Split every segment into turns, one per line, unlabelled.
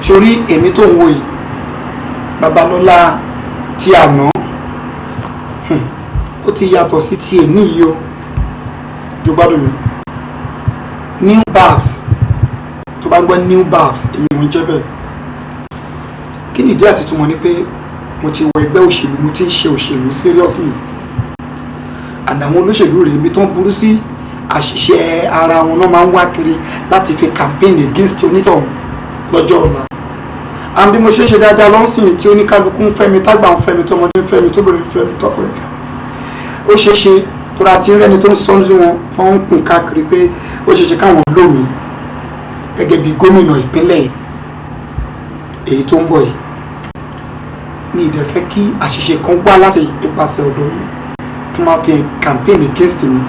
Sórí èmi tó ń wò yìí, Babalọ́lá tí àná, ó ti yàtọ̀ sí ti èní yìí o. Jù gbádùn mi, New Babs. Tó bá gbọ́ New Babs, èmi mò ń jẹ́ bẹ́ẹ̀. Kí ni ìdí àti túmọ̀ ni pé mo ti wọ ẹgbẹ́ òṣèlú, mo ti ń ṣe òṣèlú seriously, and àwọn olóṣèlú rèé mi tó ń burú sí àṣìṣe ara wọn náà máa ń wá kiri láti fi campaign against onítọ̀hún lọ́jọ́ ọ̀la. And bí mo ṣe ń ṣe dáadáa lọ́sìn tí oníkálukú ń fẹ́ mi, tágbà ń fẹ́ mi, tọmọdé ń fẹ́ mi, tóbìnrin ń fẹ́ mi, tọkùnrin ń fẹ́ mi, ó ṣeé ṣe tó ra ti ń rẹ́ni tó ń sọ sí wọn, wọ́n ń kùn káàkiri pé ó ṣeé ṣe káwọn lò mí gẹ́gẹ́ bí gómìnà ìpínlẹ̀ èyí tó ń bọ̀ yìí. Mi ì dẹ̀ fẹ́ kí àṣìṣe kan wá láti ipasẹ̀ ọ̀dọ̀ mi tó máa fi campaign against mi.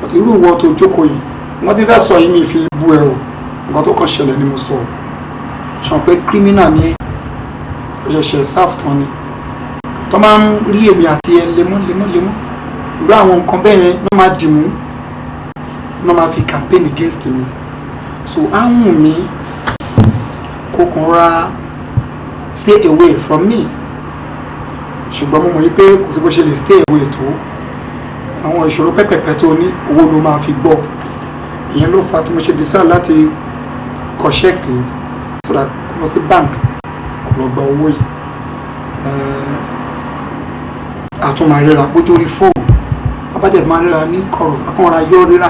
But irú ìwọ tó jókòó yìí, wọ́n ti fẹ́ sọ yìí, mi fi bú ẹ o. Nǹkan tó kàn ṣẹlẹ̀ ni mo sọ. Sọ pé criminal ni ẹ, ó ṣẹ̀ṣẹ̀ serve tán ni. Tó máa ń rí èmi àti ẹ lemọ́ lemọ́ lemọ́, irú àwọn nǹkan bẹ́ẹ̀ yẹn ló máa dì mú, ló máa fi campaign against mi. So á wù mí kó kàn ra stay away from me, ṣùgbọ́n mo mọ̀ yí pé kò sí bó ṣe lè stay away tó, àwọn ìṣòro pẹ́pẹ̀pẹ́ tó ní, owó ló máa fi gbọ́. Ìyẹn ló fa tí mo ṣe decide láti kọ ṣẹ́ẹ̀kì so that kó lọ sí bank, kó lọ gba owó yìí. Àtún máa ríra bójú orí fóònù, abájẹ́ máa ríra ní kọ̀rọ̀, akọ́nra yọ ríra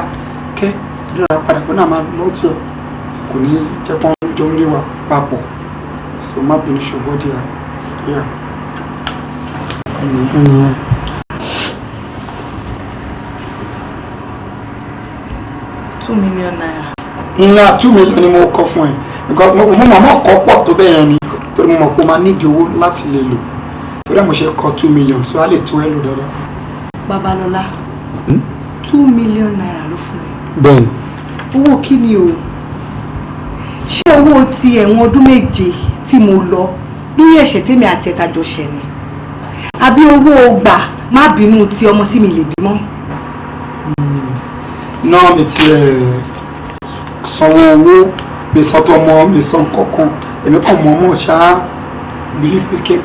kẹ́ ríra padà bọ́nà máa lọ́tì ẹ̀, kò ní jẹ́ pọ́n jọ ń rí wa papọ̀. So má bínú, ṣùgbọ́n díẹ̀ yeah. Ẹnìyẹn.
₦2 million.
Ńlá 2 million ni mo kọ fún ẹ because mo mọ̀ mọ̀ kọ́ pọ̀ tó bẹ́ẹ̀ yẹn ni, torí mo mọ̀ pé o máa nídìí owó láti lè lò, torí ẹ̀ mo ṣe kọ 2 million, so a lè tó ẹ lò dáadáa.
Babalọ́lá, ₦2 million ló fún mi?
Bẹ́ẹ̀ni.
Owó kí ni o? Ṣé owó ti ẹ̀wọ̀n ọdún 7 tí mo lọ lórí ẹ̀ṣẹ̀ tèmi àti ẹ̀ta jọ ṣẹ̀ ni, àbí owó gbà má bínú ti ọmọ tí mi lè bímọ?
Náà mi ti ẹ̀ sanwó owó mi, sọ́tọ̀ ọmọ mi, san kankan. Èmi kàn mọ̀ mọ̀ ṣáá believe pé kí